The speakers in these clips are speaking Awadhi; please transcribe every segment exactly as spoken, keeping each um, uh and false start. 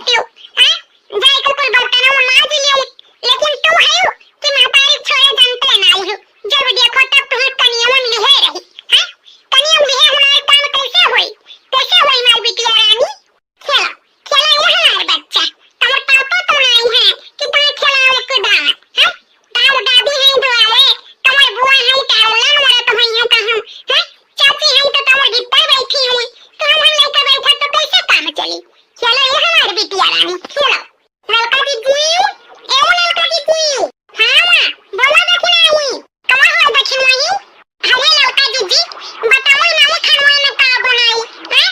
क्यों? हैं? जाए के कुल बर्तन माज लियो, लेकिन तू है कि महतारी छोड़े जनते नाई हो। जब देखो तब तुम्हें कनियवन लिहे रही, हैं? कनियवन लिहे हमारे काम कैसे होई? कैसे होई हमारी बिटिया रानी? खेला, खेला ये हमार बच्चा। तोहर पापा तो नाई है कि तोहे खेलावे के दावा, हैं? तोहर दादी है दुआरे, तोहर बुआ है, तोहर लंग मरत होई है कहूँ, हैं? चाची है तो तोहर भीतर बैठी हुई, तो हम लइका बैठा तो कैसे काम चली? खेला ये हमार बिटिया रानी, खेला। ललका दीदी, ए ललका दीदी। हाँ, बोला दखिनाई। का हो दखिनाई? अरे ललका दीदी, बताओ ना, ये खानवा में का बनाई? हैं?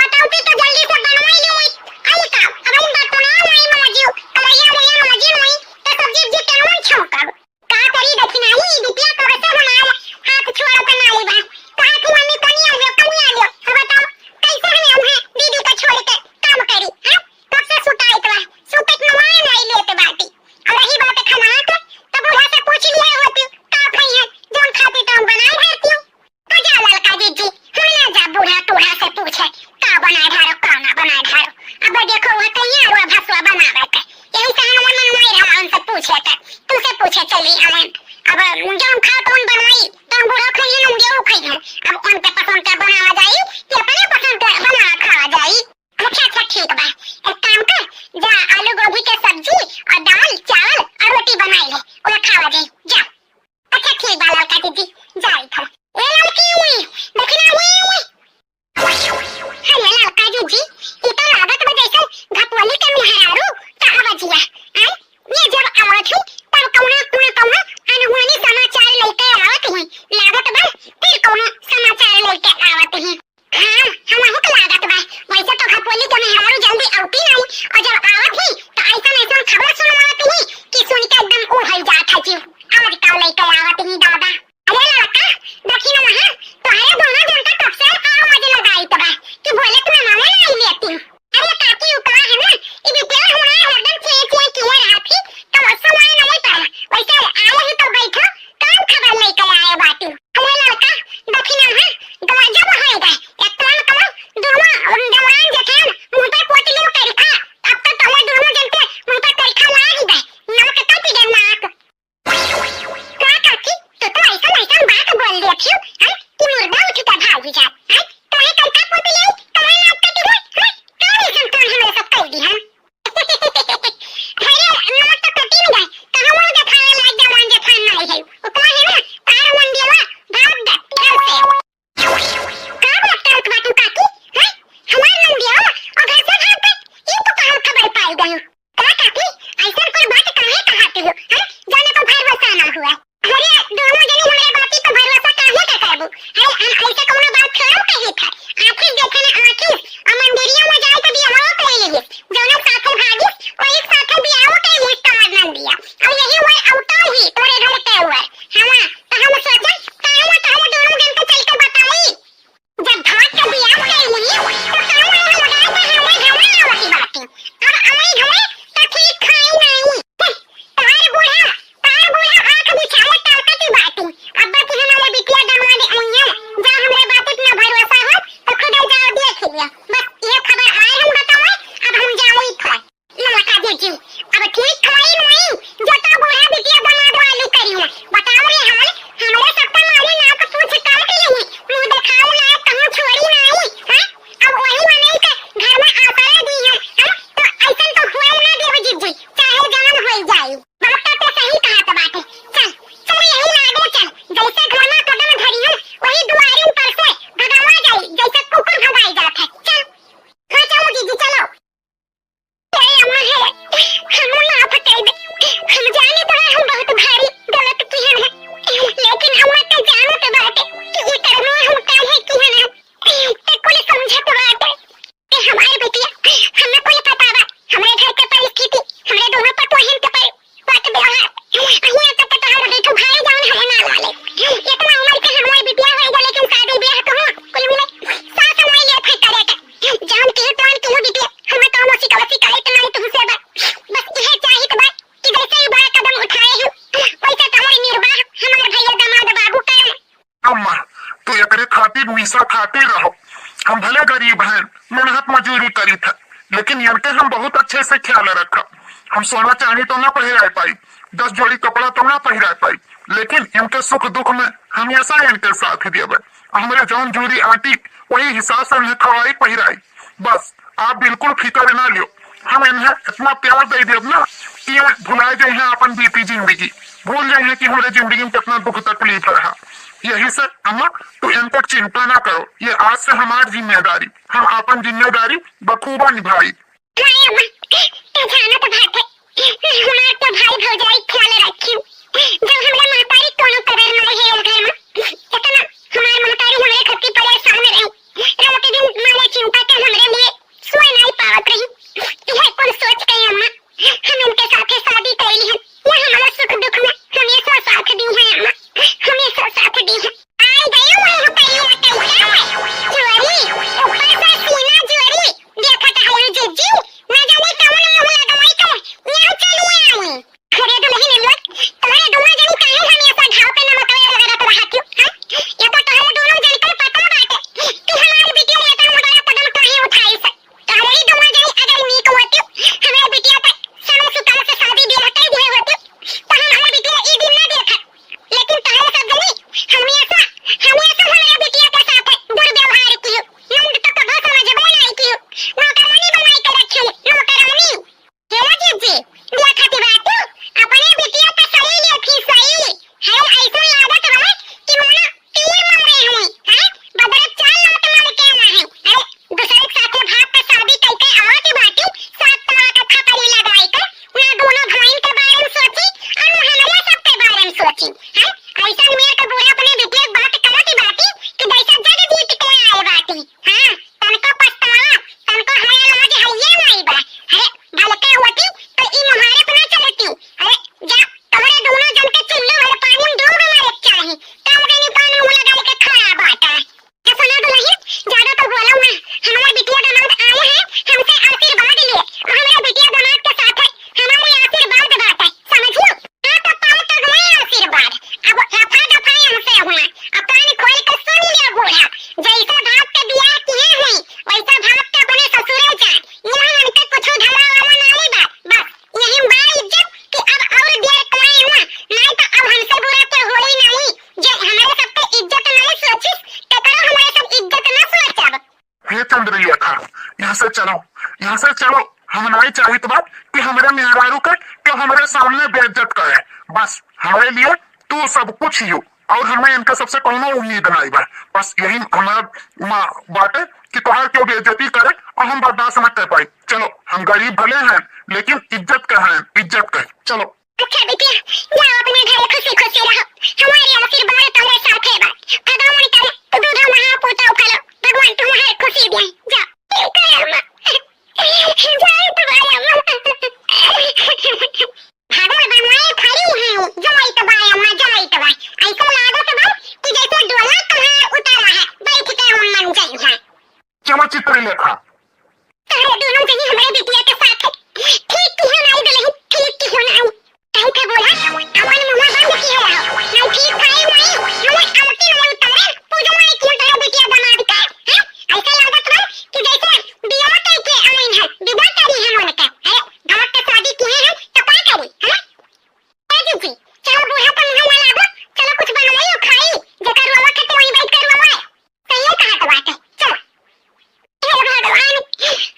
बताओ कि तो जल्दी से बनवाई लो। आई का? अब हम बात ना माई मौजी, कलैया मुया मौजी मुई, तो सब्जी उब्जी केमन छौंकब? का करी दखिनाई, ई बिटिया कब से हमार हाथ छोड़ के नाई बा। कहा कि मम्मी कनी आ लियो, कनी आ लियो। अब बताओ, कैसे हमें उन्हें दीदी का छोड़ के काम करी, हैं? कब से सुताइत बा, सुतत नवाए नाई लेत बाटी। और रही बात खाना के, तो बूढ़ा से पूछ लिया होती, का खाई है, जौन खाती तो हम बनाए रहती। तो जा ललका जीजी, हम ना जा बूढ़ा टूढ़ा से पूछे, का बनाए ढारो, का ना बनाए ढारो। अब देखो, वह कहीं आलू भसुआ बनावे के, यही से हम मन मन रहा उनसे पूछे के, तुमसे पूछे चली हम। अब जौन खाओ तौन बनवाई, तौन बूढ़ा खाइए, हम गेहूं खाइए। अब उनके पसंद का बनावा जाई, कि अपने पसंद का बना खावा जाई। अच्छा, अच्छा, ठीक बा। एक काम कर, जा आलू गोभी के सब्जी और दाल, चावल और रोटी बनाई ले, ओला खावा जाई, जा। अच्छा, ठीक बा ललका दीदी, जाई था। ए ललकी उई, देखी ना उई, उई। अरे ललका दीदी, ई तो लागत बा जैसे घपुअली के मेहरारू का आवाजिया। आय, ये जब आवत है, तब कौना, कौना, कौना अनहोनी समाचार लेके आवत है। लागत बा, फिर कौनो समाचार लेके आवत है। हाँ, हमहू के लागत बा। वैसे तो घपोली के मेहरारू जल्दी अउती नाई, और जब आवत ही, तो ऐसन ऐसन खबर सुनवात ही कि सुन के एकदम ऊ होइ जात है जीव। आज का लइके आवत ही दादा। अरे लड़का, देखी ना वहाँ, तोहरे दोनों जन का कब से आवाज लगाइत बा कि बोले के नामे नाई लेती। अरे काकी, उ कहा है ना, ई बिटिया हमारे हरदम चें चें किए रहत ही, तो वो समय नहीं पड़ा। वैसे आए ही तो बैठो, काम खबर लेके आए बाटी। अरे लड़का, देखी ना है, गजब होई गए। एक तो हम कहो, दोनों जवान जेठान मुंह पे पोत लियो करिखा, अब तो तुम दोनों जन के मुंह पे करिखा लाग गए, नाक कट गए, नाक। का काकी, तू तो ऐसा ऐसा बात बोल दिया थियो, हैं, कि मुर्दा उठ के भाग जा, हैं? काहे करिखा पोत लियो, काहे नाक कट गए, हैं? का रीजन कौन हमरे सब कर दी, हैं? अरे, नाक तो कटी नहीं गए, कहाँ मुंह दिखावे लाग जवान जेठान नहीं है, वो कहा है ना, तार मंडिया, भाग दे, घर से। का बात करत बाटू काकी? हैं? हमार नंदिया और घर से भाग गई? ई तो कहाँ खबर पाई गई? का काकी, ऐसा कोई बात काहे कहती हो? हैं? जाने को भरोसा ना हुआ। अरे, दोनों जने हमारे बाती पर भरोसा काहे का करबू? हैं, हम ऐसे कौनो बात थोड़ा कही था। आखिर देखे ना आखिर, और मंदिरिया में जाए तो बियाह कर लेगी। जौना साथे भागिस, वही साथे बियाह कर लेगी तोर नंदिया। और यही उम्र अवता ही तोरे घर के उम्र। हाँ, तो हम सोचन, काहे ना तो हम दोनों जन के चल के बताई। जब भाग के बियाह कर ली, तो काहे ना हम गाय के हमरे घरे आवत बाटी। अब आई घरे तो ठीक खाई नहीं। तार बूढ़ा, तार बूढ़ा आँख बिछाए ताकत बाटी। अब बाकी हमारे बिटिया दामाद आइया, जा हमरे बात इतना भरोसा हो, तो खुद जाओ देख लिया। बस ये खबर आए हम बताओ, अब हम जाओ ही था। ललका दीदी, अब ठीक खाई नहीं, जो तो बूढ़ा बिटिया दामाद वाली करी है। बताओ रे हमरे, हमरे सब तो मारे नाक पूछ काट लेही, मुंह देखाओ लायक कहूँ छोड़ी नहीं, हैं? अब वही मनई के घर में आसरा दी है, हैं? तो ऐसन तो हुआ ना देव जीजी, चाहे जवन होई जाई। बात तो ते सही कहत बाटे। चल, चल यही लागे चल, जैसे घर में कदम धरी हूँ, वही दुआरिन पर से भगावा जाई, जैसे कुकुर भगाई जात है। चल, हाँ चलो जीजी चलो। ए अम्मा है, हम माफ कर दे। हम जाने तो है हम बहुत भारी गलत किए हैं, लेकिन अम्मा तो जानत बाटे कि ई कर्म हम काहे किए हैं। ते कुल समझत बाटे। ए हमार बिटिया, हमें कुल पता बा, हमरे घर के परिस्थिति, हमरे दोनों पतोहिन के परि-, बात व्यवहार। अहिया तक तो तोहर बेटू भाई जान हमें ना लाले। इतना उम्र के हमार बिटिया होई गए, लेकिन शादी ब्याह तो हो, कुल मिले सास नहीं ले थे करे के। जान के तोन के बिटिया, हमें कौनो शिकवा शिकायत नहीं तुमसे बा। बस यह चाहित बा कि जैसे ही बड़ा कदम उठाए हो, वैसे तुम्हारे निर्वाह हमारे भैया दामाद बाबू करें। अम्मा, तू एकरे खातिर मीसा खातिर रहो। हम भले गरीब हैं, मेहनत मजूरी करी था, लेकिन इनके हम बहुत अच्छे से ख्याल रखब। हम सोना चांदी तो ना पहिराए पाई, दस जोड़ी कपड़ा तो ना पहिराए पाई, लेकिन इनके सुख दुख में हमेशा इनके साथ देबे। हमरे जौन जूरी आटी, वही हिसाब से उन्हें खवाई पहिराई। बस, आप बिल्कुल फिकर ना लियो, हम इन्हें इतना प्यार दे देब ना कि ये भुला जाए हैं अपन बीती जिंदगी, भूल जाए हैं कि हमरे जिंदगी में कितना दुख तकलीफ रहा। यही से अम्मा, तू इनका चिंता ना करो, ये आज से हमार जिम्मेदारी, हम अपन जिम्मेदारी बखूबा निभाई। हाय अम्मा, ते जानत बाटे, हमार तो भाई भौजाई ख्याल रखियो। जब हमरा महतारी कोनो कदर नाई है ओ घर में, इतना हमार महतारी हमरे खातिर परेशान रही। रात दिन मारे चिंता के हमरे लिए सोए नाई पावत रही। यह कुल सोच के अम्मा, हम इनके साथे शादी कैली हन। ये हमारा सुख दुख में हमेशा साथ दी है अम्मा, हमेशा साथ दी है। आई गई वही रुपया कइसे? जोरी, ऊपर से सीना जोरी। देखत हई जिज्जी, ना जाने कौन मुंह लगवाई के यहाँ चली आई। अरे दुल्हन लोग, तोहरे दोनों जनी काहे हमेशा घाव पे नमक लगा रहत रहत हो, हाँ? ये तो तोहरे दोनों जनी के पता बाटे कि हमारी बिटिया एतना बड़ा कदम काहे उठाई से। तोहरे ही दोनों जनी अगर नीक होती, हमारे बिटिया के समय सुतार से शादी ब्याह कर दिए होती, तो हम हमारे बिटिया ई दिन ना देखत। लेकिन तोहरे सब जनी हमेशा, हमेशा हमारे बिटिया के साथ दुर्व्यवहार कियो। नंद तो कबो समझबे नहीं कियो। नौकरानी बनाई के रखी, नौकरानी। हे जिज्जी, बिया खातिर बाटू, अपने बिटिया के सही ले फिसई। है ऐसा लागत बा कि मानो तीर मारे हुई, हैं? बदरत चाल लात मार के आना है। अरे, दूसरे के साथे भाग के शादी करके आवत बाटी, सात तरह का खपरी लगाई के, ना दोनों भाई के बारे में सोची और ना हमारे सबके बारे में सोची, हैं? ऐसा मेर के बूढ़ा अपने बिटिया के बात करत बाटी कि जैसे जग जीत के आए बाटी। हाँ, तनको पछतावा, तनको हया लाज हइये नाई बा। अरे, भलके होती तो ई मुहारे पे ना चलती। अरे, जा, तोहरे दोनों जन के चुल्लू भर पानी में डूब मरे के चाही। काम के निपान मुंह लगाई के खड़ा बाटा। ए सुना दुल्हन, ज्यादा तो बोलो ना। हमार बिटिया दामाद आए हैं, हमसे आशीर्वाद लिए। और हमारे बिटिया दामाद के साथ है, हमारे आशीर्वाद बाटे, समझियो? ना तो पाओ तो हमारे आशीर्वाद। अब रफा दफा हमसे हुआ। अब कान खोल के सुन लिया बूढ़ा, जैसे भाग के बियाह किए हुई, वैसे भाग के अपने ससुरे जा। यहाँ हमके कुछ धरा वाला नाई बा। बस यही बा इज्जत कि अब और देर कराए ना, नाई तो अब हमसे बुरा के होई नाई। जे हमारे सबके इज्जत नाई सोचिस, तेकरो हमारे सब इज्जत ना सोचब। हे चंद्रलेखा, यहाँ से चलो, यहाँ से चलो। हम नाई चाहित बा कि हमरे मेहरारू के, के हमरे सामने बेइज्जत करे। बस हमरे लिए तू सब कुछ ही हो और हमें इनका सबसे कोनो उम्मीद नाई बा। बस यही हमारा मा-, बाटे कि तोहार क्यों बेइज्जती करे और हम बर्दाश्त न कर पाई। चलो, हम गरीब भले हैं लेकिन इज्जत के हैं, इज्जत के। चलो। अच्छा बिटिया, जाओ अपने घर खुशी खुशी रहो। हमारे आशीर्वाद तुम्हारे साथ है बा। कदम उनकर दूधा महापूता उफलो। भगवान तुम्हारे खुशी दे। जाओ। ठीक है अम्मा। जाओ तुम्हारे अम्मा। भागल बनवाए खड़ी हैं, जाइत बा अम्मा, जाइत बा। ऐसा लागत बा कि जैसे डोला तुम्हार उतारा है, बैठ के हम मन जाई है। चलो चित्रलेखा। तोहरे दोनों जनी हमरे बिटिया के साथ है। ठीक किहो नाई दुल्हन, ठीक किहो नाई। कहीं के बोला, अपन मुंह बंद किहे रहो। नाई ठीक खाए नाई, हमें आमती नाई उतारे, पूजा नाई किहो तोहरे बिटिया दामाद का। हैं? ऐसा लागत बा कि जैसे बियाह करके आइन है, विदा करी हम उनका। अरे, भाग के शादी किहे हैं, तो का करी, हैं? ए जीजी, चलो बूढ़ा का मुंह ना लागो, चलो कुछ बनवाई और खाई, जेकर रोवा खाते वहीं बैठ कर रोवा। सही कहत बाटे, चलो। हे भगवान,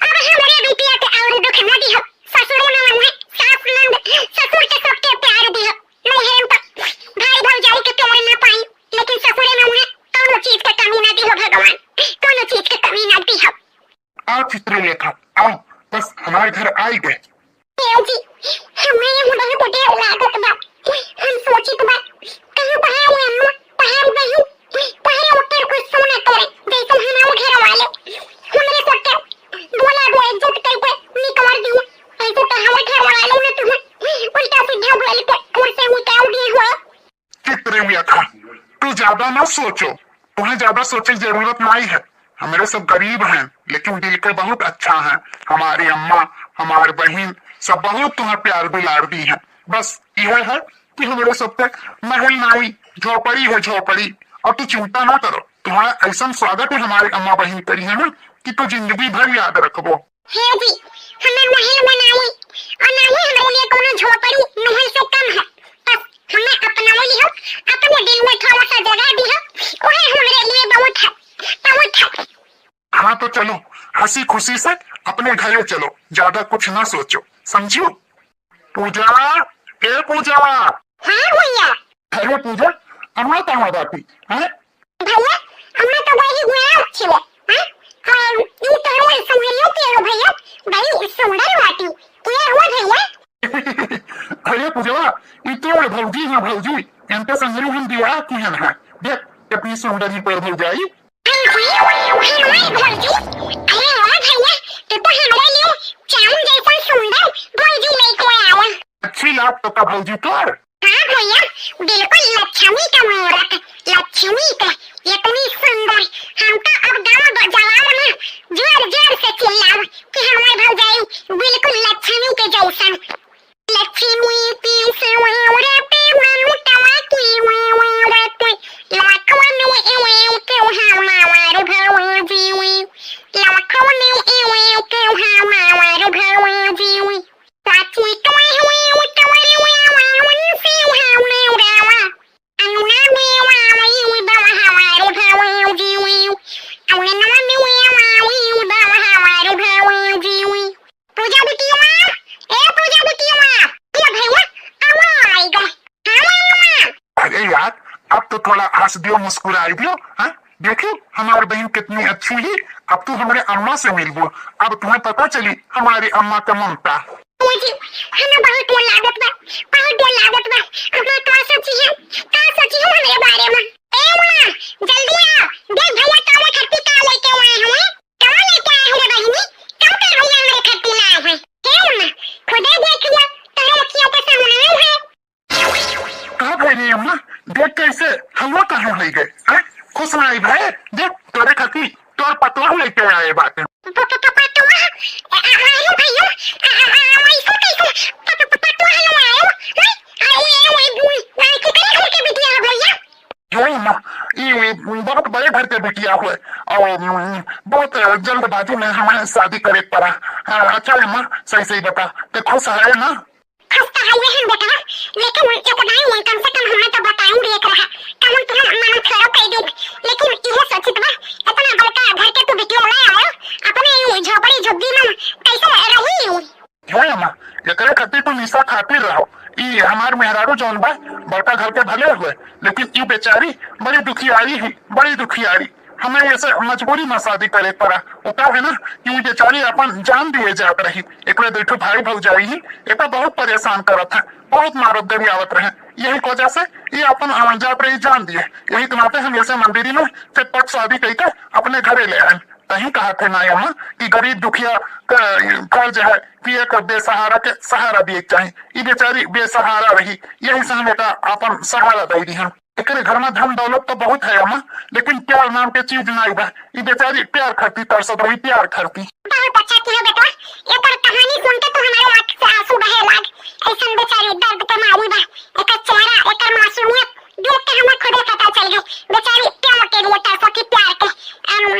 अब हमरे बिटिया के और दुख न दिहो। ससुरे में उन्हें सास नंद, ससुर के सबके प्यार दिहो। नैहरे में तो भाई भौजाई के प्यार न पाई, लेकिन ससुरे में उन्हें कौनो चीज के कमी न दिहो भगवान, कौनो चीज के कमी न दिहो। आओ चित्रलेखा, आओ, बस हमारे घर आई गए। ए जी, हमें यहाँ बहुत डर लागत बा। हम सोचित बा, कहीं तहार अम्मा, तहार बहिन, तहार ओकर कुछ सुना करे, जैसे हमारे घर वाले। हमरे सबके बोला बेइज्जत करके निकाल दिया। ऐसे तो हमारे घर वाले ने तुम्हें उल्टा सीधा बोल के घर से निकाल दिए हो। चित्रलेखा, तू ज्यादा ना सोचो, तुम्हें ज्यादा सोचे की जरूरत नहीं है। हमरे सब गरीब हैं, लेकिन दिल के बहुत अच्छा हैं। हमारी अम्मा, हमार बहिन, सब बहुत तुम्हें प्यार दुलार दी हैं। बस यह है कि हमरे सब पे महल नाई, झोपड़ी है, झोपड़ी। और तू चिंता ना करो, तुम्हारा ऐसा स्वागत है हमारे अम्मा बहिन करी है ना, कि तू जिंदगी भर याद रखबो। हे जी, हमें महल बनाई और ना ही हमरे लिए कोनो झोपड़ी महल से कम है। बस हमें अपनाई लिहो, अपने दिल में थोड़ा सा जगह दिहो, वही हमरे लिए बहुत है, बहुत है। हाँ तो चलो, हँसी खुशी से अपने घरे चलो, ज्यादा कुछ ना सोचो, समझियो? पूजा, ए पूजा। हाँ भैया। अरे पूजा, अम्मा कहाँ बाटी, हैं? भैया, अम्मा तो गई गुआर छिले, हैं? और ई तोहरे संगरियो के हो भैया, बड़ी सुंदर बाटी, के हो भैया? अरे पूजवा, ई तोर भौजी है भौजी, इनके संगरी हम बियाह किहन है। देख, कितनी सुंदर ही तोर भौजाई। अरे वाह, अरे वाह भौजी, अरे वाह भैया, तू तो हमारे लिए चांद जैसा सुंदर भौजी लेके आया। अच्छी लाग तो का भौजी तोर? हाँ भैया, बिल्कुल लक्ष्मी का मूरत, लक्ष्मी का, इतनी सुंदर। हम तो अब गाँव ब-, जवार में जोर जोर से चिल्लाब कि हमार भौजाई बिल्कुल लक्ष्मी के जैसन। लक्ष्मी की सेवा रे पे मनुतवा की वे रे पे, लाखों में एवे के हमार भौजी वे, लाखों में एवे के हमार भौजी वे। साची कमाई हुई उतवारी हुई आवाज़ से उहावने उड़ावा। अनुना में वाली उड़ावा हमार भौजी वे, अनुना में वाली उड़ावा हमार भौजी वे। पूजा बिटिया, ए पूजा बिटिया, ये भैया, आवा आएगा। हाँ, आवा। अरे यार, अब तो थोड़ा हँस दियो, मुस्कुराई दियो, हाँ? देखियो, हमार बहिन कितनी अच्छी है। अब तू हमरे अम्मा से मिलबो, अब तुम्हें पता चली हमारी अम्मा का ममता। ओ जी, हमें बहुत डर लागत बा, बहुत डर लागत बा। अम्मा का सोची है, का सोची है हमरे बारे में? ए अम्मा, जल्दी आ, देख भैया तोरे खातिर का लेके आए हुए। का लेके आए हो रे बहिनी? का तोर भैया हमरे खातिर लाए हैं? हे अम्मा, खुदे देख लिया, तोरे अखियों के सामने है। का भई रे अम्मा, देख कैसे हलवा कहाँ ले गए, हैं? खुश नाई भए, देख तोरे खातिर तोर पतोह लेके आए बाटे। प-, प-, प-, पतोह? अ-, अ-, अरे भैया, अ-, अ-, अ-, ऐसा कैसे प-, प-, प-, पतोह ले आए हो? हैं? अरे, अरे, अरे, अरे, केकरे घर के बिटिया है भैया? जो अम्मा, ई बहुत बड़े घर के बिटिया हुए और बहुत जल्दबाजी में हमें शादी करे पड़ा। हाँ, अच्छा अम्मा, सही सही बता, ते खुश है ना? खुश तो हइए हम बेटा, लेकिन एक दाई में कम से कम हमें तो बताई देत रहा, कम हम तुहन मना थोड़ा कह देब, लेकिन इहे सोचित बा, इतना बड़का घर के तू बिटिया ले आयो, अपने ई झोपड़ी झुग्गी में कैसे रही? हे अम्मा, एकरे खातिर तू निशा खातिर रहो, ई हमार मेहरारू जौन बा, बड़का घर के भले हुए, लेकिन ई बेचारी बड़ी दुखियारी ही, बड़ी दुखियारी। हमें ऐसे मजबूरी में शादी करे पड़ा। वो का है ना कि ये बेचारी अपन जान दिए जात रही। एकरे दुइ ठो भाई भौजाई ही एका बहुत परेशान करत है, बहुत मारत गरियावत रहे। यही वजह से ये अपन, अ, जात रही जान दिए। यही के नाते हम ऐसे मंदिरी में चटपट शादी कइके अपने घरे ले आए। तही कहा थे ना अम्मा कि गरीब दुखिया का फर्ज है कि एक बेसहारा के सहारा दिए के चाही। ये बेचारी बेसहारा रही, यही से हम एका अपन सहारा दे दी हम। एकरे घर में धन दौलत तो बहुत है अम्मा, लेकिन प्यार नाम के चीज नाई बा। ई बेचारी प्यार खातिर तरसत रही, प्यार खातिर। बहुत अच्छा किया बेटा, एकर कहानी सुन के तो हमारे आँख से आंसू बहे लाग। ऐसन बेचारी दर्द के मारी बा, एकर चेहरा, एकर मासूमियत देख के हमें खुदे पता चल गई। बेचारी प्यार के लिए तरसत थी, प्यार के। अम,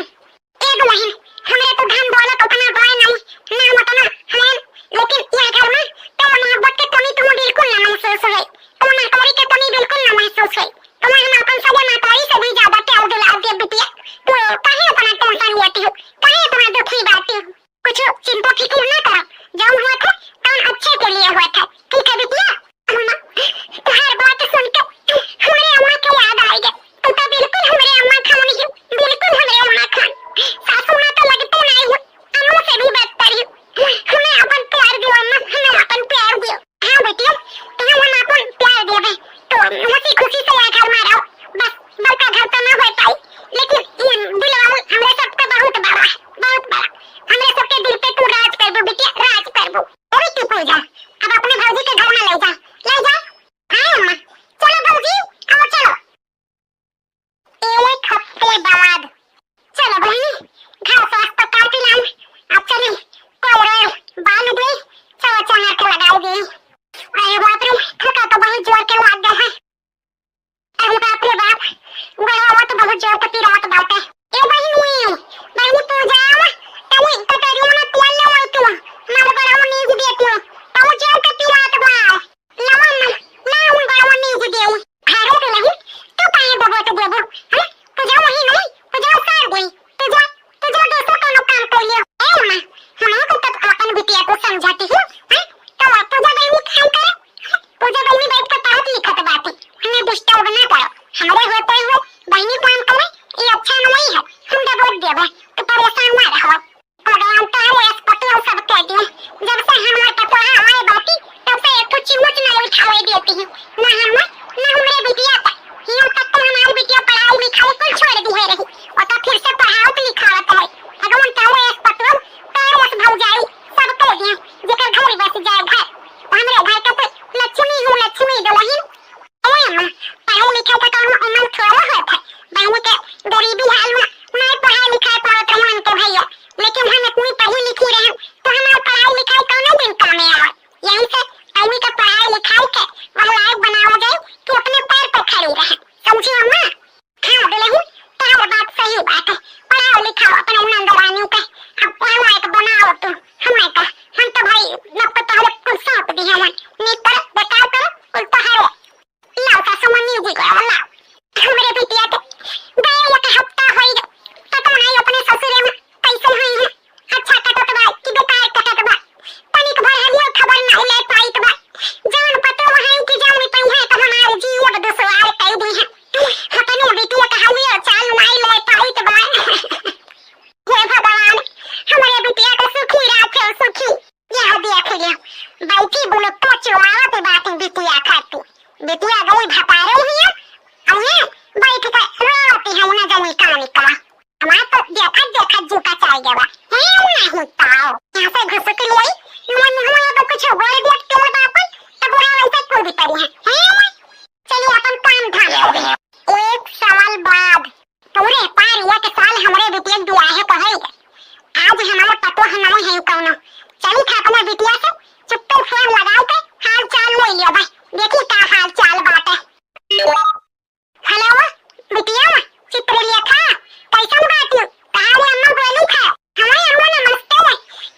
ए दुल्हन, हमरे तो धन दौलत उतना बाय नहीं, नाम उतना है, लेकिन यह घर में प्यार मोहब्बत के कमी तुम्हें बिल्कुल ना महसूस होए, तुम्हें महतारी के कमी बिल्कुल ना महसूस होए। तुम्हें हम अपन सगे महतारी से भी ज्यादा प्यार दुलार दे बिटिया। तू काहे इतना टेंशन लेती हो, काहे इतना दुखी बाटी हो? कुछ चिंता फिक्र ना करो, जौन हुआ था तौन अच्छे के लिए हुआ था, ठीक है बिटिया? अम्मा, तोहार बात सुन के हमरे अम्मा के याद आ गया। तू तो बिल्कुल हमरे अम्मा खान ही, बिल्कुल हमरे अम्मा खान। सासू माँ तो लगते नहीं हो, अम्मा से भी बदतर ही। हमें अपन प्यार दियो अम्मा, हमें अपन प्यार दियो। हाँ बेटिया, तू हम अपन प्यार देबे, तो हंसी खुशी से यह घर में रहो। बस बड़का घर तो ना हो पाई, लेकिन ये दिल वाला हमरे सबके बहुत बड़ा है, बहुत बड़ा। हमरे सबके दिल पे तू राज करबू बिटिया, राज करबू। अरे की पूजा, अब अपने भौजी के घर में ले जा, ले जा। हाँ अम्मा, चलो भौजी, आओ चलो। एक हफ्ते बाद। चलो बहिनी, घास वास तो काट लान, अब चली कोई रोए बांध दे, चलो चना के लगाई दे। अरे बाप रे, थका तो बहुत जोर के लाग गए है। अरे बाप रे बाप, गड़वा तो बहुत जोर के पिरात बाटे। ए बहिनी, बहिनी पूजा, ई बात है, पढ़ाओ लिखाओ अपने नंदरानी के, अब वहाँ लायक बनाओ तू। हम नहीं कह, हम तो भाई, न तो तोहरे कुल सौंप दी है, नहीं कर, बेकार कर, कुल तोहरे। लाओ सासू माँ, music लाओ, लाओ। हमरे बिटिया के गए एक हफ्ता होई गए, पता नहीं अपने ससुरे में कैसन होई है। अच्छा कटत बा कि बेकार कटत बा, तनिक भर हलियो खबर नहीं ले पाइत बा। जान पतो है कि जान पई है तो हमार जीव दुश्वार कई दी है। अपने बिटिया के हलियो चाल नहीं ले पाइत बा। हे भगवान, हमरे बिटिया के सुखी राखे, सुखी। यह देख लियो, बैठी बुलुक्का चुआवत बाटी बिटिया खाती। बिटिया गई भतारे हिया, अइहे बैठ के रोवती है, ना जानी का निकला। हमार तो देखत देखत जूता चाल गवा। हे नहीं ताओ, यहाँ से घुसुक लिए, मन हुआ तो कुछ बोल दिया तेल बापन, तो बुरा वैसे कूद पड़ी है। हे चलिए अपन काम धाम करें। एक साल बाद पूरे पार एक साल हमरे बिटिया के बियाहे क होई गए। आज हमारे पतो है नहीं है कौनो। चली था अपने बिटिया से चुप्पे फोन लगाई के हाल चाल ले लियो भाई। देखी का हाल चाल बाटे। हेलो, बिटिया, चित्रलेखा, कैसन बाटी? तहारी अम्मा बोली था। हमारी अम्मा नमस्ते।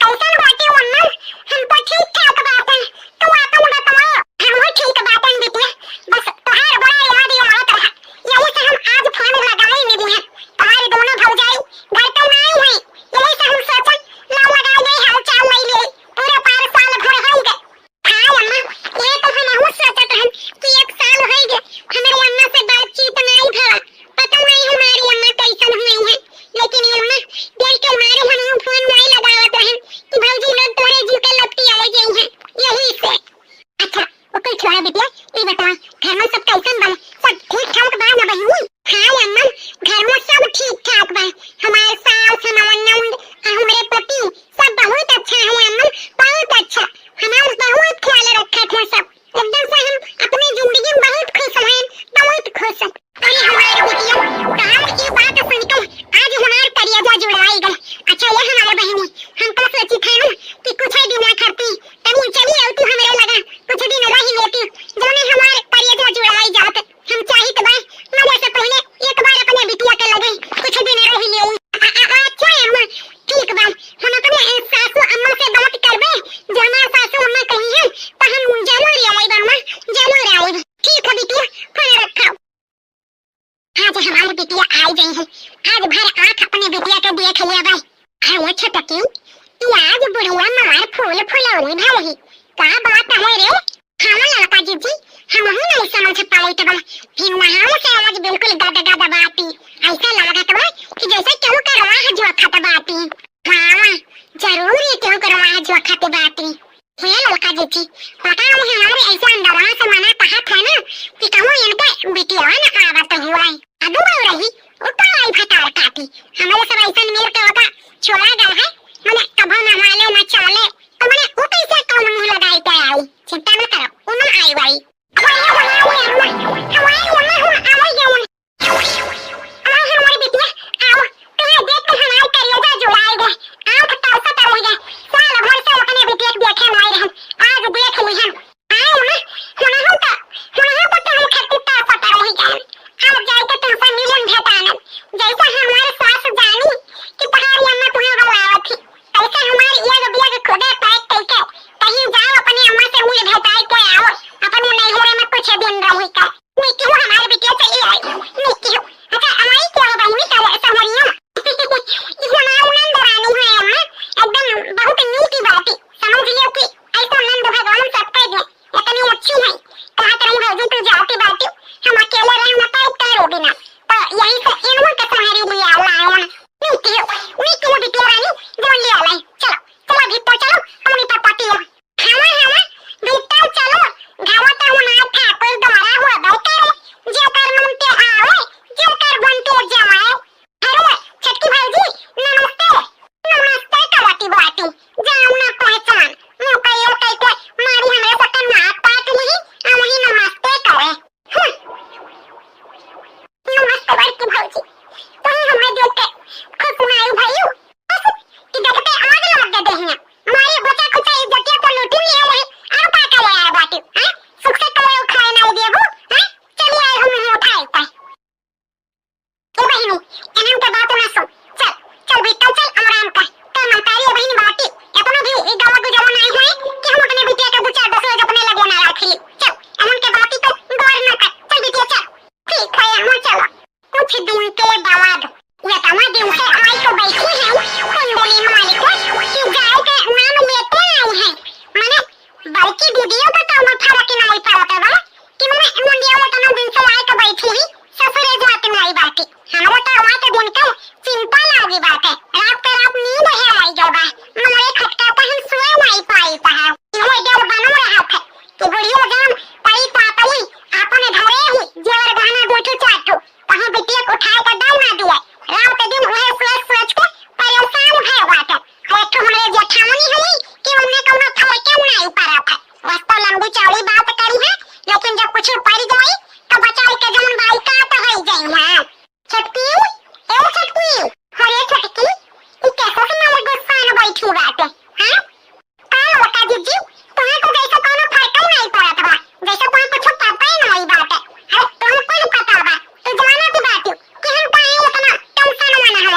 कैसन बाटी अम्मा? हम तो ठीक ठाक बाटन। तू आपन बताओ। हम भी ठीक बाटन बिटिया। बस तोहार बड़ा याद आवत रहा। यही से हम आज फोन लगाई मिली है। तोहारी दोनों भौजाई घर पे नहीं हुई। यही से हम सोचन ला लगा ले हाल चाल ले ले। पूरा पार साल भर हो गए। हाँ अम्मा, ये तो हम अहू सोचत रहन कि एक साल होई गए, हमारे अम्मा से बातचीत नहीं भवा। पता नहीं हमारी अम्मा कैसन हुई है, लेकिन ये अम्मा डर के मारे हम अहू फोन नहीं लगावत रहन कि भौजी लोग तोरे जी के लपटी आए गई हैं, यही से। अच्छा, ओकर छोड़ा बिटिया, ये बताओ, घर में सब कैसन बा? सब ठीक ठाक बा ना बहिनी? हाँ अम्मा, घर में सब ठीक ठाक बा। हमारे सास, हमारे ननद, आ हमरे पति, सब बहुत अच्छा है अम्मा, बहुत अच्छा। हमार बहुत ख्याल रखत हैं सब। एकदम से हम अपनी जिंदगी में बहुत खुश हैं, बहुत खुश। अरे हमार बिटिया, तहार ई बात सुन के आज हमार करेजा जुड़ाई गल। अच्छा ये हमार बहिनी, हम तो सोची थे ना कि कुछ ही दिन खाती तनी चली आऊ तू हमरे लगा, कुछ दिन रही लेती, जौने हमार करेजा जुड़ाई जात। हम चाहित बा, मरे से पहिले एक बार अपने बिटिया के लगे कुछ दिन रह लेई। आ, आ, आ, अच्छा अम्मा, ठीक बा, हम अपने सासू अम्मा से बात करबे, जो हमार सासू अम्मा कही है, तो हम जरूर आइब अम्मा, जरूर आइब। ठीक है बिटिया, फोन रखो। आज हमार बिटिया आई गई है, आज भर आँख अपने बिटिया के देख लिया भाई। हाँ, वो छोटकी, ई आज बुढ़िया मार फूल फुलौरी भले ही। का बात है रे? हाँ, लड़का जीजी, हमहू नहीं समझ पाइत बा। हिम्मत से आज बिल्कुल गद गद बाटी। ऐसा लागत बा कि जैसे केहू के रोआँ जोखत बाटी। हाँ, जरूर ये केहू के रोआँ जोखत बाटी। हे लड़का जीजी, पता नहीं हमारे ऐसे अंदरवा से मना कहत है ना कि कहूँ इनके बिटिया न आवत हुआ है। अबू रही, ऊपर आई भतार काटी। हमरे सब ऐसन मिल के ओका छोड़ा गल है, मने कभो न माले न चाले, तो मने ऊ कैसे कौन मुँह लगाई के आई? चिंता न करो, ऊ न आई वाई। हमारी अम्मा, हमारी अम्मा, हम आ गए। अरे हमारी बिटिया, आओ, तुम्हें देख के हमारी करेजा जुड़ाई गए। आँख तरसत रह गए। साल भर से अपने बिटिया के देखे नहीं रहन, आज देख ली हम। आए अम्मा, हुनहु तो, हुनहु तो तुम खत्ती ताकत रही जान। आज जाए के तुमसे मिलन भेटानन। जैसा हमारे सास जानी कि तुम्हारी अम्मा तुम्हें बुलावत थी।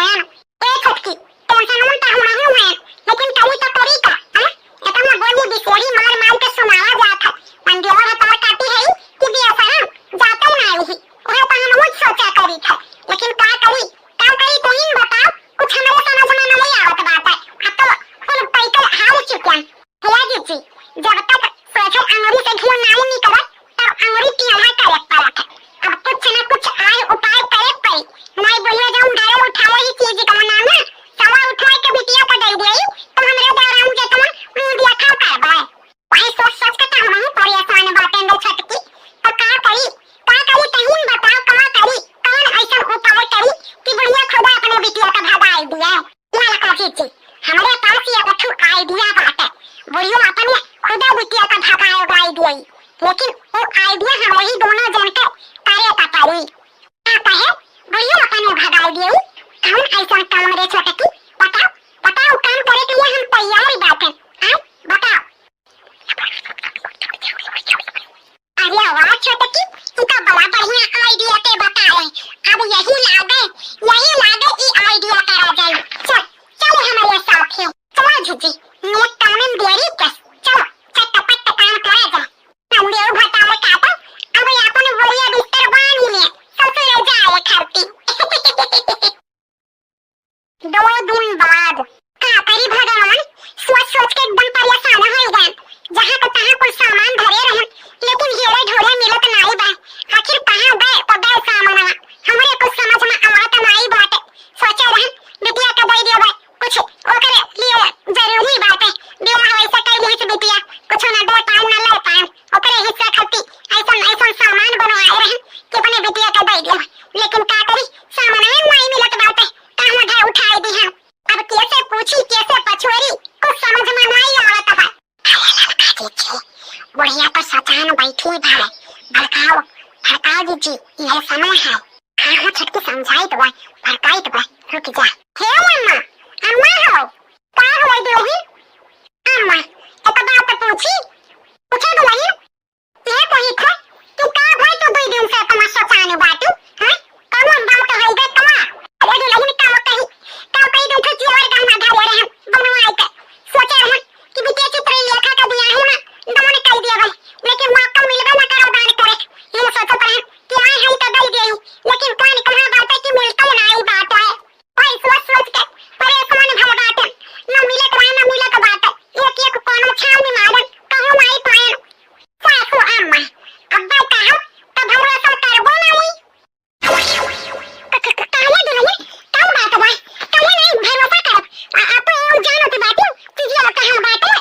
ए छोटकी, tension में तो हम नहीं हुए, लेकिन करी तो करी का, हैं? इतना गोली बिसेरी मार मार के सुनावा जात है। मन देवर हतार काटी है कि बेशरम, जाते नहीं ही। वह तो हम मुझ सोचा करी था, लेकिन का करी, का करी, तुम ही बताओ, कुछ हमरे समझ में नहीं आवत बात है। अब तो कुल पैकल हार चुके हैं। भैया जी, जी, जब तक सोझे अंगुरी से घी नाई निकलत, तब अंगुरी टेढ़ा करे के पड़त है। अब कुछ न कुछ आय उपाय करे के पड़ी। नाई बोलिए जाऊं घरे उठावे ही चीज का नाम है, सवा उठाए के बिटिया को दे देई, तो हमरे दाराम जे तुम मुंह देखा करबे। वही सोच सोच के तो हम ही परेशान बाटे रे छोटकी। तो का करी, का करी, तहीं बताओ का करी, कौन ऐसा उपाय करी कि बुढ़िया खुदा अपने बिटिया का भगाई दिए। ललका जीजी, हमरे पास ये कुछ idea बाटे। बुढ़ियो अपने खुदा बिटिया का भगाए उगाई दिए, लेकिन वो idea हमरे ही दोनों जन के करे का पड़ी। का कहे, बुढ़ियो अपने भगाई दिए, कौन ऐसा काम रे छोटकी? बताओ, बताओ, काम करे के लिए हम तैयार ही बाटे। आय, बताओ। अरे वाह छोटकी, तू तो बड़ा बढ़िया idea के बताए। अब यही लागे, यही लागे ई idea करा जाए। चल, चल हमरे साथे। चला जीजी, मैं काम में देरी कस। चलो, चटपट काम करा जाए। हम देव घटावे काटा, अब अपन बोरिया बिस्तर बांध ले, ससुर जाए खरती। दो दिन बाद। का करी भगवान, सोच सोच के एकदम परेशान हो गए। जहाँ का तहाँ कुल सामान धरे रहन, लेकिन हेरे ढोरे मिलत नाई बा। आखिर कहाँ गए तो गए सामान? हमरे कुछ समझ में आवत नाई बाटे। सोचे रहन बिटिया के दे देबे, कुछ ओकरे लिए जरूरी बाटे। बियाह वैसे कई दिहिस बिटिया, कुछ ना दे पाए ना ले पाए। ओकरे हिस्सा खाती ऐसन ऐसन सामान बनवाए रहन कि अपने बिटिया के दे देबे, लेकिन का करी, सामान में नाई मिलत बाटे। कहूँ उठा उठाए दी हम। अब कैसे पूछी, कैसे पछुएरी, कुछ समझ में नाई आवत है। अरे ललका जीजी, बुढ़िया तो सचान बैठी बा, भड़काओ, भड़काओ जीजी, यह समय है। हाँ, हाँ, छोटकी समझाई तो बा, भड़काई तो बा, रुक जा। हे अम्मा, अम्मा हो, का हो दुल्हन? अम्मा, एक बात पूछी, पूछे दुल्हन? ये कही थे कि का भाई तू दुई दिन से इतना सचान बाटू, हैं? कौनो बात होई गए का? अरे दुल्हन का कही, का कही दू ठो जेवर गहना धरे रहे हम बनवाए के। सोचे रहे कि बिटिया चित्रलेखा का बियाह में दान कर दिया भाई, लेकिन मौका मिलबे ना करो दान करे। ये सोचत रहे कि आए हैं तो दे देई, लेकिन कौन कहाँ बाटे कि मिलता ना आई बात है। भाई सोच सोच के परेशान भल बाटे, ना मिले के रहे, ना मिले के बाटे। एक एक कोनो छाव में मारन, कहूँ नाई पायन। सासू अम्मा, अब्बा कहा तो भरोसा करबो नहीं। क-, क-, क-, काहे दुल्हन? का बात बा? काहे नहीं भरोसा करब? आ, आप तो ये जानत बाटे, चीजिया कहाँ बाटे?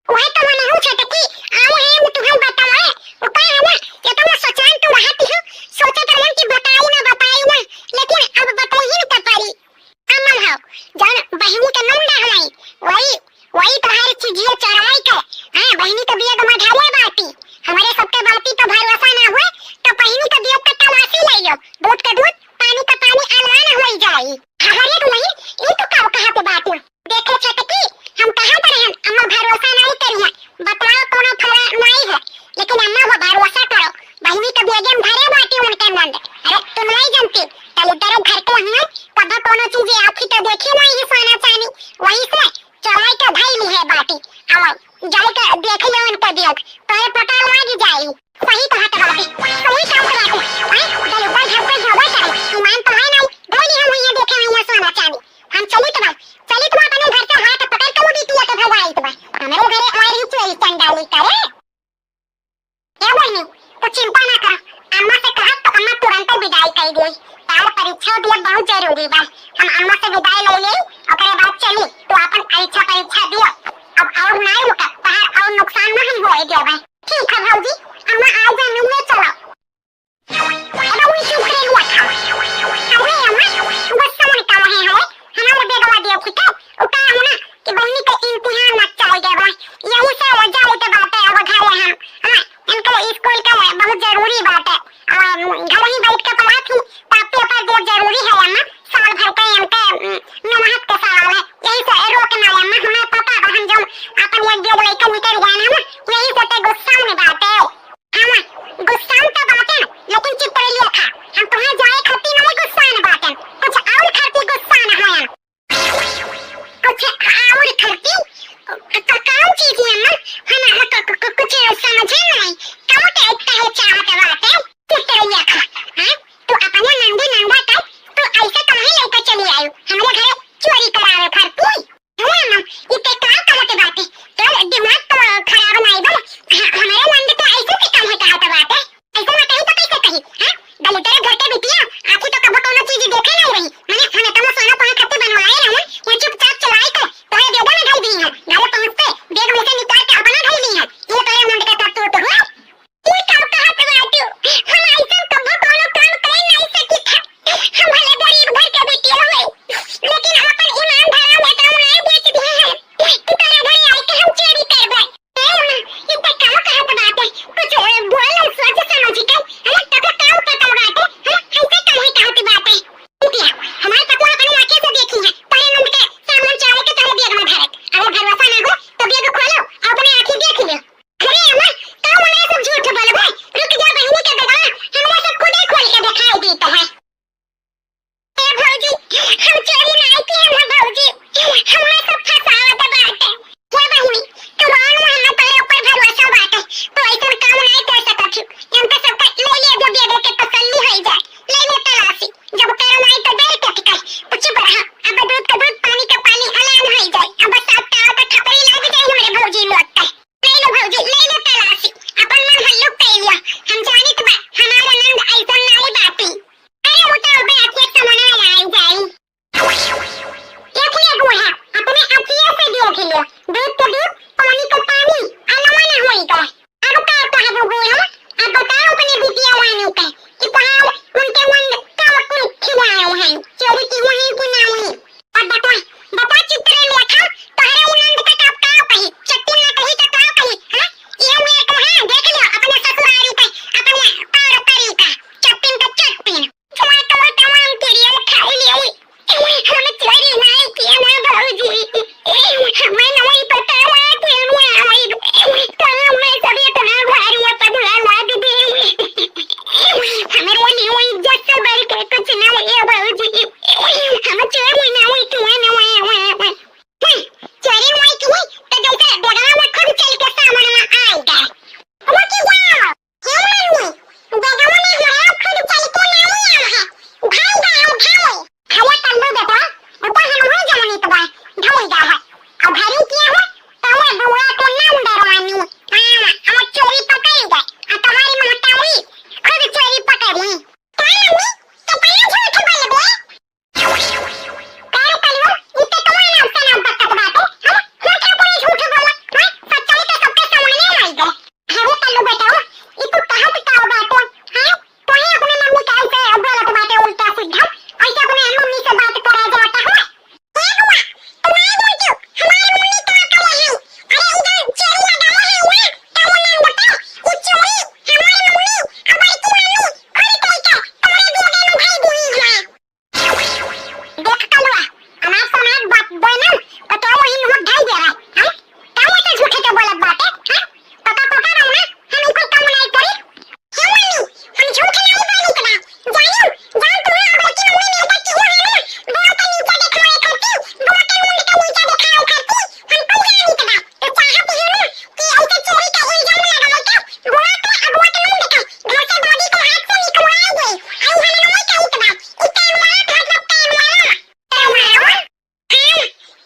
वह तो मन हूँ छोटकी, आए हैं, मैं तुम्हें बताए। वो का है ना, ये तो मैं सचरान तो रहती हूँ, सोचत रहन कि बताई ना, बताई ना, लेकिन अब बताई ही तो पड़ी। अम्मा हो, जौन बहिनी के नंदा हलाई, वही, वही तोहार चीजिया चोरवाई के, हाँ, बहिनी के बिया गमा ढाले बाटी। हमरे सबके बाटी तो भरोसा ना हुए, तो बहिनी के बिया तक तलाशी ले लो। दूध के दूध, पानी का पानी अलवान हो जाई। हमारे दुल्हन, ई तो का कहा के बात है? देखे छोटकी, हम कहा तो रहन, अम्मा भरोसा नहीं करी है, बतवा कोनो फला नहीं है, लेकिन अम्मा वो भरोसा करो, बहिनी के बेगे में धरे बाटी उनके नंद। अरे तुम नहीं जानती, तले दरद घर के हुए, कब कोनो चीज आँखी तो देखी नहीं है सोना चांदी, वही से चोराई के धई ली है बाटी। अब जाए के देख लो उनके बेग, तोरे पता लग जाई। सही कहा तो बाटे, सही कहा तो बाटे। आए, गलुआ घर पे हवा करे, ईमान तो है नहीं, धई ली हम हुई देखे हुई सोना चांदी। हम चली तो बा, चली तो बा, अपने घर से हाथ पकड़ के वो बिटिया के भगाई तो बा। हमारे घरे और ही चोरी चंडाली करे। ए बहिनी, तू चिंता ना कर, अम्मा से कहब तो अम्मा तुरंत विदाई कर दे। तार परीक्षा दिया बहुत जरूरी बा, हम अम्मा से विदाई ले ले, ओकरे बाद चली, तू अपन परीक्षा परीक्षा दियो। अब और ना रुका, तहार और नुकसान ना हम होए देबे। ठीक है भौजी, अम्मा आ जा, मिलने चलो। अरे वही चुप रहे हुआ था। अरे अम्मा, गुस्सा में का है, है? हमारे बेगवा दियो, ठीक है? वो का है ना कि बहिनी के इम्तिहान ना चल गए बा। यही से वो जाए के बात है, अब घरे हम, हाँ, इनके स्कूल के बहुत जरूरी बात है। अब घर ही बैठ के पढ़ा थी, तो पेपर दे जरूरी है अम्मा, साल भर के इनके, उम, मेहनत के सवाल है। यही से रोक ना अम्मा, हमें पता बा, हम जो अपन एक डेढ़ लइका निकल गए ना, यही से ते गुस्सा में बात है। हाँ, गुस्सा में तो लेकिन अपन ईमान धरम एतना नाहीं बेच दिहे हैं कि तोरा घरे आइके हम चोरी करबे। ए माँ, ई त का कहत बाटे? कुछ, ए, बोल, सोच समझ के। अरे, तोके का पता बाटे? हाँ, ऐसे काहे कहत बाटे? बिटिया, हमार पतोह अपने आँखें से देखी है, तोरे नंद के सामान चोरी के तोरे बैग में धरत। अगर भरोसा ना हो, तो बैग खोलो और अपने आँखी देख लो। अरे अम्मा, का मने सब झूठ बोलबे? रुक जा बहिनी के बेगवा, हमने सब खुदे खोल के दिखाई देत है। ए भौजी, हम चोरी नाहीं किए हैं भौजी, हमने सब फंसावत बाटे। हे बहिनी, कमान में ना तोरे ऊपर भरोसा बाटे, तो ऐसन काम नाहीं कर सकत ही। इनका सबका ले ले जो बैग के तसल्ली होई जाए, ले ले तलाशी। जब करम आई तो देर के टिकाई, तो चुप रहा। अब दूध का दूध, पानी का पानी, ऐलान होई जाए। अब सब ताव का थपरी लाग जाए हमरे भौजी लोग का। ले लो भौजी, ले लो तलाशी, अपन मन हल्लुक कर लिया। हम जानित बा, हमार ननद ऐसन नाई बाटी। अरे वो तो अबे अखिया के सामने आई जाई। देख ले बूढ़ा, अपने अखिया से देख लियो, दूध के दूध, पानी के पानी, अलवा ना होई का। अब का कहबू बूढ़ा, अब बताओ अपने बिटिया वानी का कि तोहार उनके मन का कुल खिलाए हैं, चोरी की वहीं की ना वहीं। अब बता, बता चित्र लेखा, तोहरे उ नंद का का, का कही? चट्टिन ना कही तो का कही, हाँ? ये मेरे को है, देख लियो, अपने ससुरारी का, अपने पार परी का, चट्टिन का चट्टिन। चुआ, चुआ, चुआ, हम तेरी हम खाई ले, हम चोरी नाहीं किए ना भौजी, हमें नहीं पता हुआ कि हम यहाँ आई, तो हमें सब इतना भारी पगला लाग दे। हमरे लिए वो इज्जत से बढ़ के कुछ ना हुई है भौजी। हम चोर हुई ना हुई, तू है ना हुई, हुई, हुई। हम्म, चोरी हुई की हुई, तो जैसे बगला में खुद चल के सामने में आएगा। वो की जाओ, हे मम्मी, बगवा में हमारा खुद चल के ना हुई है। भाई जाओ, भाई। हवा कल्लू बेटा, ऊपर हम हुई जमनी तो बा, ढोई जा है। अब घरी किया हो, तो वो बुआ को ना डरवानी। हाँ, हम चोरी पकड़ी गए, और तुम्हारी महतारी खुद चोरी पकड़ी। का मम्मी, कितना झूठ बोलबे? का रे कलुआ, ई ते कौन नाम से नाम बकत बाटे? हाँ? झूठ है, पूरी झूठ बोला। हाँ? सच्चाई तो सबके सामने आई गए। अरे कल्लू बेटा, ई तू कहत का बाटे? हाँ? तोहे अपने मम्मी का ऐसे बोलत बाटे उल्टा सीधा, ऐसे अपने मम्मी से बात करा जाता है? ए बुआ, तुम्हारे बोलती, हमारी मम्मी का करे है? अरे इधर चोरी लगाए है ना, का वो नाम बता? ई चोरी, हमारी मम्मी, हमारी की मम्मी, खुद कही के, तुम्हारे दिए गए भाई दी है। देख कलुआ, अनाप शनाप बात बोलना, तो क्या वही मुंह ढाई दे रहा है, हैं? क्या वो तो झूठे तो बोलत बाटे, हैं? पका पका रहो ना, हम इनको काम नहीं करी। हे मम्मी, हम झूठ नहीं बोली के बा। जानो, जान तुम्हें अब की मम्मी मेरे का क्यों है ना? बुआ का नीचा दिखाए करती, बुआ का मुंड का नीचा दिखाए करती, हम कुल जानी के बा। तो चाहत ही ना कि ऐसे चोरी का इल्जाम लगाए के बुआ को अगवा के नाम दिखाए, घर से दादी को हाथ से निकलवाए दे। आई हमें नहीं कही के बा। ई कैमरा, मतलब कैमरा। कैमरा? हाँ,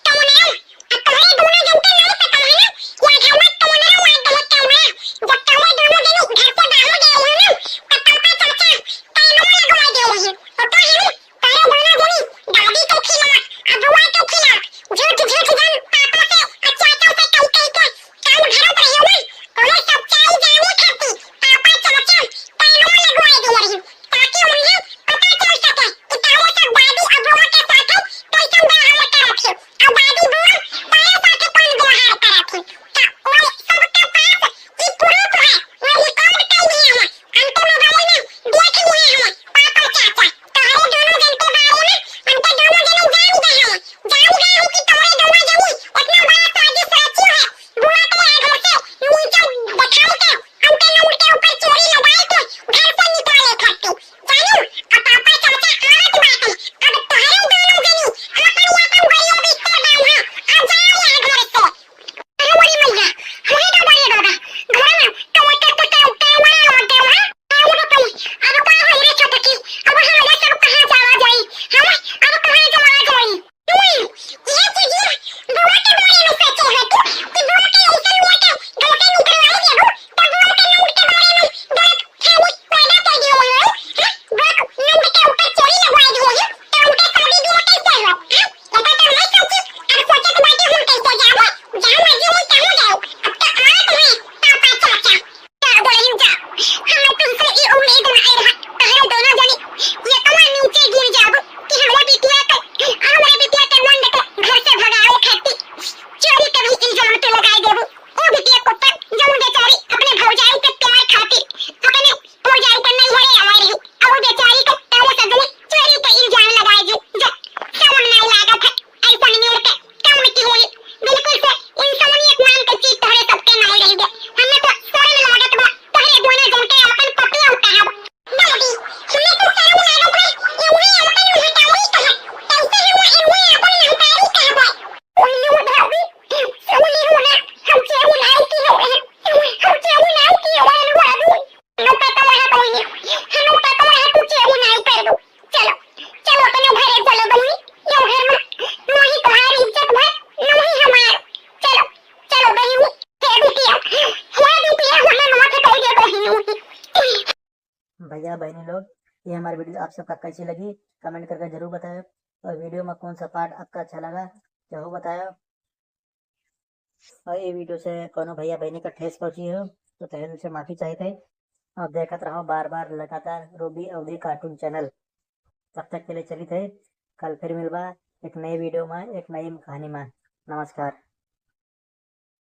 कैमरा। अब तुम्हारे दोनों जन के नहीं पता है ना, या घर में कैमरा हुआ गलत कैमरा। जब तुम्हारे दोनों जन घर से बाहर गए हो ना, तब पापा चाचा कैमरा लगवा दे रहे हैं। तो तो है ना, तुम्हारे दोनों जन दादी के खिलाफ, अगवा के खिलाफ, झूठ झूठ जन पापा से और चाचा से कही कही के काम भरत रहे हो ना, उन्हें सच्चाई जाने खातिर पापा चाचा कैमरा लगवा दे रहे हैं, ताकि उन्हें पता चल सके कि तोहरे सब दादी अगवा के साथे कैसन व्यवहार करत ही, और दादी बुआ तोहरे साथे कौन व्यवहार करत ही। तो उन सबके पास ई proof है, वो record कर लिए हैं, उनके mobile में देख लिए हैं पापा चाचा। तोहरे दोनों जन के बारे में उनके दोनों जने जान गए हैं, जान गए हैं कि तोहरे दोनों जने इतना बड़ा साजिश रची है, बुआ के यहाँ घर से नीचे दिखाई के उनके मुंड के ऊपर चोरी लगाई के घर से निकाले खातिर। जानू, अब पापा चाचा आवत बाटे, अब तोहरे दोनों जनी आपन आपन गोलिया बिस्तर बांधा, भैया बहनी लोग, ये हमारी video आप सबका कैसी लगी, comment करके जरूर बताएं। और video में कौन सा part आपका अच्छा लगा, जरूर बताएं। और ये video से कोनो भैया बहनी का ठेस पहुंची हो, तो तहे दिल से माफी चाहित है। और देखत रहो बार बार लगातार रूबी अवधी cartoon channel। तब तक के लिए चलित है, कल फिर मिलबा एक नए video में, एक नई कहानी में। नमस्कार।